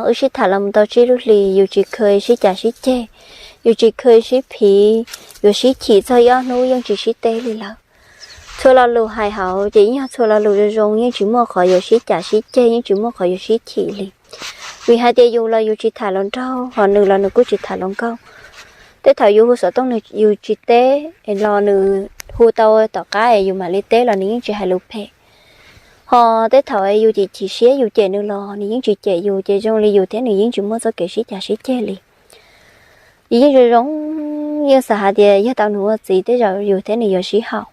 wb sib tham los mus tau tsib lub hlis yus tsis kheev sib cav sib ceg, yus tsis kheev sib phiv, yuav sib chim txog ib ob hnub yeej tsis sib teb li lawm. Txhua lo lus hais hauv ces yeej yog txhua lo lus zoo zoo, yeej tsis muaj qhov yuav sib cav sib ceg, yeej tsis muaj qhov yuav sib chim li. Vim hais tias yus los yus tsis tham hluas nraug, ho nws los nws kuj tsis tham hluas nkauj. Tej thaum yus hu xov tooj yus tsis teb los nws hu tau tom qab es yus mam li teb los nws yeej tsis hais lus phem. Ho tej thaum yus chim chim siab yus cem nws los nws yeej tsis cem yus, ces zoo li yus thiab nws yeej tsis muaj txoj kev sib cav sib ceg li. Yus yeej zoo zoo, yeej xav hais tias yog tau nws ua txiv tej zaum yus thiab nws yuav sib haum.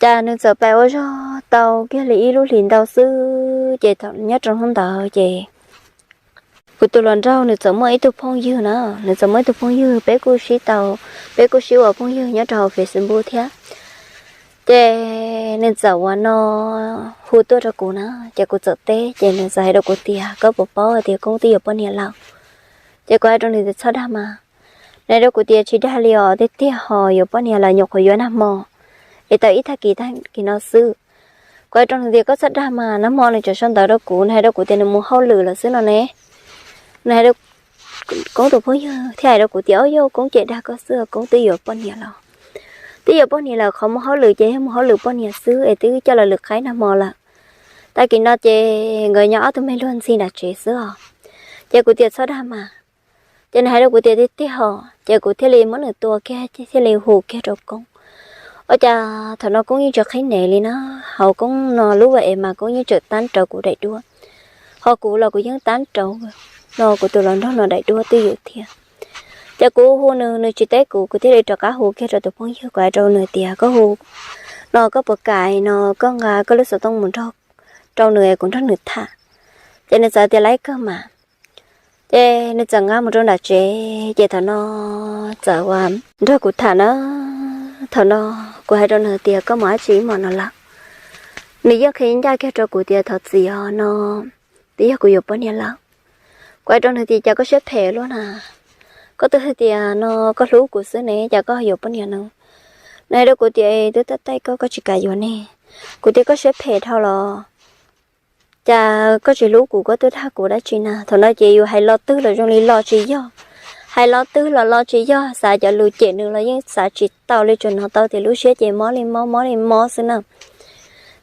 Cas nws txawm pais ua zog tau kiag li ib lub hlis ntau xwb ces nyob rau hnub ntawd ces kuv tus hluas nraug nws txawm muaj ib tug phooj ywg na, nws txawm muaj ib tug phooj ywg, peb kuj sib tau, peb kuj sib ua phooj ywg nyob rau hauv Facebook thiab. Ces nws txawm ua no hu tuaj rau kuv na, ces kuv txawm teb ces nws txawm hais rau kuv tias koj puas paub tias Koob twb yuav poj niam lawm? Ces kuv hais rau nws tias txhob dag mas. Nws hais rau kuv tias tsis dag li os, tiag tiag ho yuav poj niam lawm, nyuam qhuav yuav nag hmo es tau ib tag kis tag kis no xwb. Kuv hais rau nws tias koj txhob dag mas, nag hmo nws tseem sau ntawv rau kuv, nws hais rau kuv tias nws mus hauj lwm lawm xwb no ne. Nws hais rau Koob tus phooj ywg thiaj hais rau kuv tias o yog Koob cem dag koj xwb, Koob twb yuav poj niam lawm. Twb yuav poj niam lawm, qhov mus hauj lwm ces yog mus hauj lwm poj niam xwb es twb coj los lwm qaib nag hmo lawm. Tag kis no ces nkawd nyob ob tug me luag ntxhi nram tsev xwb os. Ces kuv tias txhob dag mas. Ces nws hais rau kuv tias tiag tiag ho, ces kuv thiaj li muab nws tua kiag thiaj li hu kiag rau Koob. Ua cas thaum no Koob yeej tsis qhib nev li na, hauv Koob no lub ua es mas Koob yeej tseem tab rawv kuv daim duab, ho kuv los kuv yeej tab rawv no kuv tus hluas nraug no daim duab twj ywm thiab. Ces kuv hu nws, nws tsis teb kuv, kuv thiaj li rov qab hu kiag rau tus phooj ywg, kuv hais rau nws tias koj hu no koj puas kam no koj nqa koj lub xov tooj mus nrog rau nws es kuv nrog nws tham. Ces nws txawm tias laib kawg mas. Ces nws txawm nqa mus rau nram tsev, ces thaum no txawm ua nrog kuv tham na. Thaum no kuv hais rau nws tias koj mus dab tsi ib hmos no lawm? Nws yeej qhia ncaj kiag rau kuv tias thov txim os no, twb yog kuv yuav poj niam lawm. Kuv hais rau nws tias cas koj siab phem luaj na, koj twb hais tias no koj hlub kuv xwb ne, cas koj yuav poj niam no? Nws hais rau kuv tias twb taij taij koj, koj tsis kam yuav ne. Kuv tias koj siab phem dhau los, cas koj tsis hlub kuv koj tuaj dag kuv dab tsi na? Thaum no ces yus hais lo twg los zoo li lo tsis yog, hais lo twg los lo tsis yog, xav cov lus cem nws los yeej xav tsis tau li, tsuas hnov tau tias lub siab ces mob li mob mob li mob xwb na.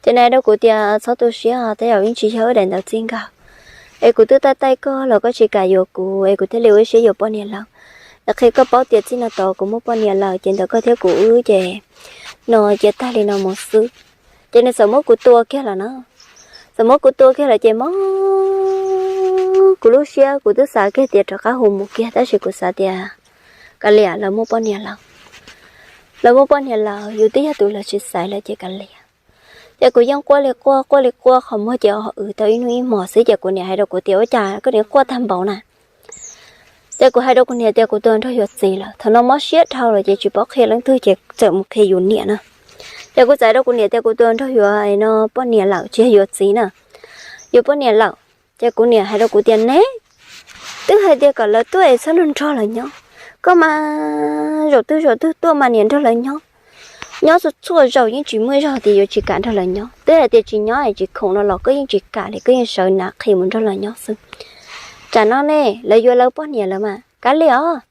Ces nws hais rau kuv tias txhob tu siab, tej zaum yeej tsis yog wb daim ntawv txij nkawm, es kuv twb taij taij koj los koj tsis kam yuav kuv es kuv thiaj li ua ib siab yuav poj niam lawm. Es qhia koj paub tias txij no tod kuv muaj poj niam lawm ces ntawm koj thiab kuv wb ces no cia tag li no mus xwb. Ces nws txawm muab kuv tua kiag lawm na. Txawm muab kuv tua kiag lawm ces mob kuv lub siab, kuv twb xav kiag tias rov qab hu mus kiag tab sis kuv xav tias kav liam, lawv muaj poj niam lawm. Lawv muaj poj niam lawm, yus twb yog tus lawv tsis xaiv lawm ces kav liam. Ces kuv yeej quaj li quaj, quaj li quaj, qhov muag ces ho w tau ib hnub ib hmos xwb ces kuv niam hais rau kuv tias ua cas koj niam quaj tag npaum na? Ces kuv hais rau kuv niam tias kuv tus nraug yuav txiv lawm. Thaum no mob siab dhau lawm ces tsis paub qhia leej twg ces txawm mus qhia yus niam na. Ces kuv txawm hais rau kuv niam tias kuv tus nraug yuav no poj niam lawm, tsis yog yuav txiv na, yuav poj niam lawm. Ces kuv niam hais rau kuv tias ne, twb hais tias kom lawv tuaj es txhob nrog nrog lawv nyob, koj mas zaum twg zaum twg tuaj mas niam nrog lawv nyob. Nyob txhua txhua zaus yeej tsis muaj zog tias yuav tsis kam nrog lawv nyob. Twb hais tias tsis nyob es tsis khoom no los koj yeej tsis kam li, koj yeej sawv nav qhi mus nrog lawv nyob xwb. Tsam no ne lawv yuav lawv poj niam lawm mas kav liam os,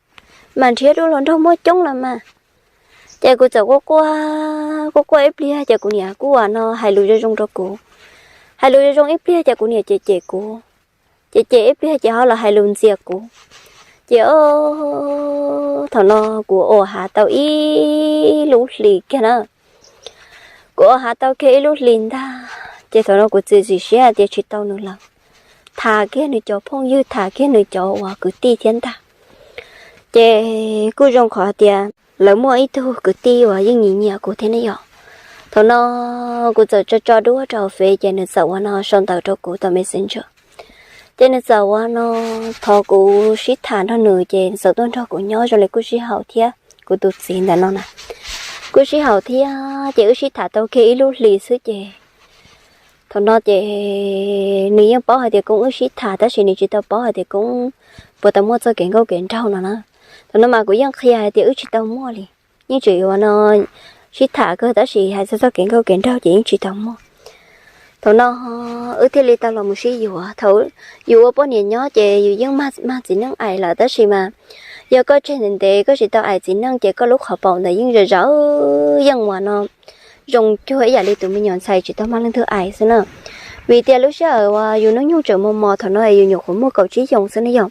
mas nrhiav dua hluas nraug muaj coob lawm mas. Ces kuv txawm quaj quaj, quaj quaj ib pliag ces kuv niam kuj ua no hais lus zoo zoo rau kuv. Hais lus zoo zoo ib pliag ces kuv niam cem cem kuv, cem cem ib pliag ces ho los hais lus ntxias kuv. Ces o, thaum no kuv ua hav tau ib lub hlis kiag na. Kuv ua hav tau kiag ib lub hlis ntag ces thaum no kuv txiav txim siab tias tsis tau nws lawm. Tham kiag nws cov phooj ywg, tham kiag nws cov uas kwv tij thiab ntag. Ces kuj zoo qhov tias lawv muaj ib tug kwv tij uas yeej nyiam nyiam kuv thiab ne yom. Thaum no kuv txawm tso tso duab rau hauv Fev ces nws txawm ua no sau ntawv rau kuv tom Messenger. Ces nws txawm ua no thov kuv sib tham nrog nws ces nws txawm tuaj nrog kuv nyob zoo li kuj sib haum thiab kuv tus txiv ntawm no na. Kuj sib haum thiab ces wb sib tham tau kiag ib lub hlis xwb ces thaum no ces nws yeej paub hais tias kuv wb sib tham tab sis nws tsis tau paub hais tias kuv puas tau muaj txoj kev nkauj kev nraug no na. Thaum no mas kuv yeej qhia hais tias wb tsis tau muaj li, yeej tseem ua no sib tham kawg tab sis hais txog txoj kev nkauj kev nraug ces yeej tsis tau muaj. Thaum no wb thiaj li tau los mus sib yuav. Thaum yus ua poj niam nyob ces yus yeej mag txiv neej aim lawm tab sis mas yog koj tseg ntev ntev koj tsis tau aim txiv neej ces koj lub qhov paum ntawd yeej zawv zawv yeej ua no zoo cuag ib yam li tus me nyuam ntxhais tsis tau mag leej twg aim xwb na. Vim tias lub sij hawm uas yus hnub nyoog tseem mos mos thaum no yus nyuam qhuav muaj kaum tsib xyoos xwb ne yog,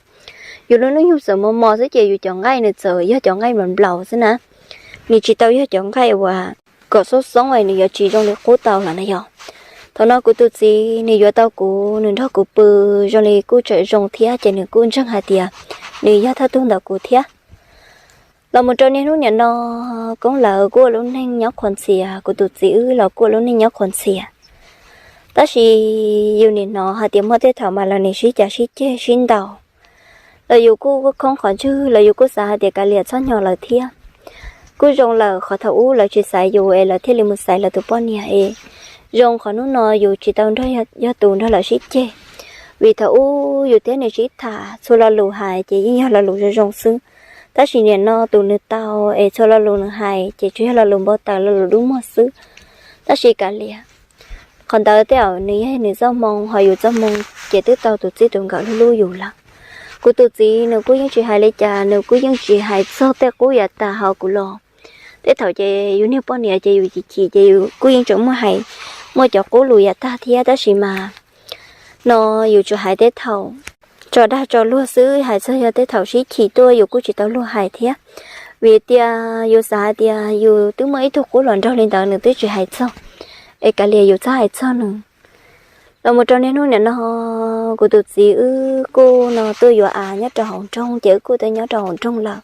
yus lub hnub nyoog txawm mos mos xwb ces yus cov nqaij nws txawm yog cov nqaij nplaum nplaum xwb na, nws tsis tau yog cov nqaij uas kom xoob xoob es nws yuav tsis zoo li qub tau lawm na yog. Thaum no kuv tus txiv nws yuav tau kuv, nws nrog kuv pw zoo li kuj tseem zoo thiab ces nws kuj ntseeg hais tias nws yog thawj tug ntawm kuv thiab. Los mus rau niaj hnub niam no, Koob lawv kuj ua lub neej nyob qhuas ntxhias, kuv tus txiv wb los kuj ua lub neej nyob qhuas ntxhias. Tab sis yus nim hnov hais tias muaj tej thaum mas lawv nim sib cav sib ceg sib ntaus, los yus kuj khoob qhov ntswg los yus kuj xav hais tias kav liam txhob nyo lawv thiab. Kuj zoo lawm qhov thaum ub lawv tsis xaiv yus es lawv thiaj li mus xaiv lawv tus poj niam es zoo qhov hnub no yus tsis tau nrog yog tus nrog lawv sib ceg. Vim thaum ub yus thiab nws sib tham txhua lo lus hais ces yeej yog lo lus zoo zoo xwb, tab sis niam no tus nws tau es txhua lo lus nws hais ces tsuas yog lo lus npau taws lo lus dub muag xwb. Tab sis kav liam, qhov ntawd tej zaum nws yog nws txoj hmoo ho yus txoj hmoo ces twb tau tus txij tus nkawm hlub hlub yus lawm. Kuv tus txiv nws kuj yeej tsis hais li cas, nws kuj yeej tsis hais txog tej qub yav tas hauv kuv los. Tej thaum ces yus niag poj niam ces yus chim chim ces yus kuj yeej tseem muaj hais, muaj cov qub lus yav tag thiab tab sis mas no yus tsuas hais tej thaum tso dag tso luag xwb, hais txog yog tej thaum sib chim tuaj yus kuj tsis tau luag hais thiab. Vim tias yus xav hais tias yus twb muaj ib tug qub hluas nraug li ntawd nws twb tsis hais txog, es kav liam yus txhob hais txog nws. Los mus rau niaj hnub niam no, kuv tus txiv wb kuj no tuaj yuav av nyob rau hauv nroog ces wb kuj tuaj nyob rau hauv nroog lawm,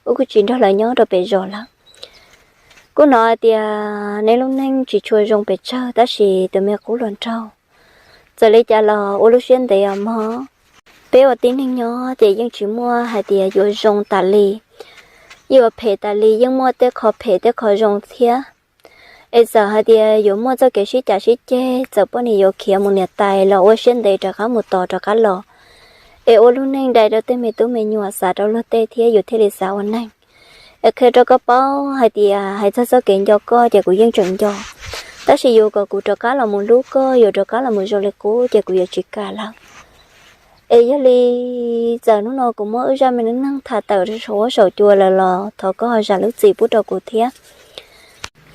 wb kuj tsis nrog lawv nyob rau pem zos lawm. Kuj hnov hais tias neb lub neej tsis tshua zoo pes tsawg tab sis tus me qub hluas nraug, txawm li cas los ua lub siab ntev os mog. Peb ua tib neeg nyob ces yeej tsis muaj hais tias yuav zoo tas li, yuav phem tas li, yeej muaj tej qho phem tej qho zoo thiab. Es txawm hais tias yuav muaj txoj kev sib cav sib ceg, txawm poj niam yuav khiav mus niam tais los ua siab ntev rov qab mus tos rov qab los, es ua lub neej dai rau tej me tub me nyuam xav rau luag tej thiab yus thiaj li xav ua neeg. Es qhia rau koj paub hais tias hais txog txoj kev nco koj ces kuv yeej tseem nco, tab sis yuav kom kuv rov qab los mus hlub koj, yuav rov qab los mus zoo li qub ces kuv yuav tsis kam lawm. Es yog li txawm hnub no kuv muab wb zaj me neej neeg tham tawm rau saum huab saum cua lawm los thov koj ho zam lub txim pub rau kuv thiab.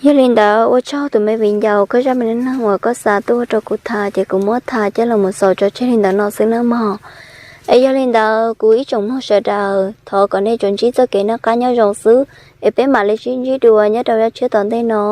Yog li ntawd ua tsaug tus me viv ncaus, koj zaj me neej neeg uas koj xa tuaj rau kuv tham ces kuv muab tham coj los mus xaus tso tseg li ntawd no xwb nawb mog. Es yog li ntawd kuv ib tsoom mloog sawv daws thov kom nej tsuas ntsib txoj kev noj qab nyob zoo xwb, es peb mam li sib ntsib dua nyob rau zaj tshiab tom ntej no.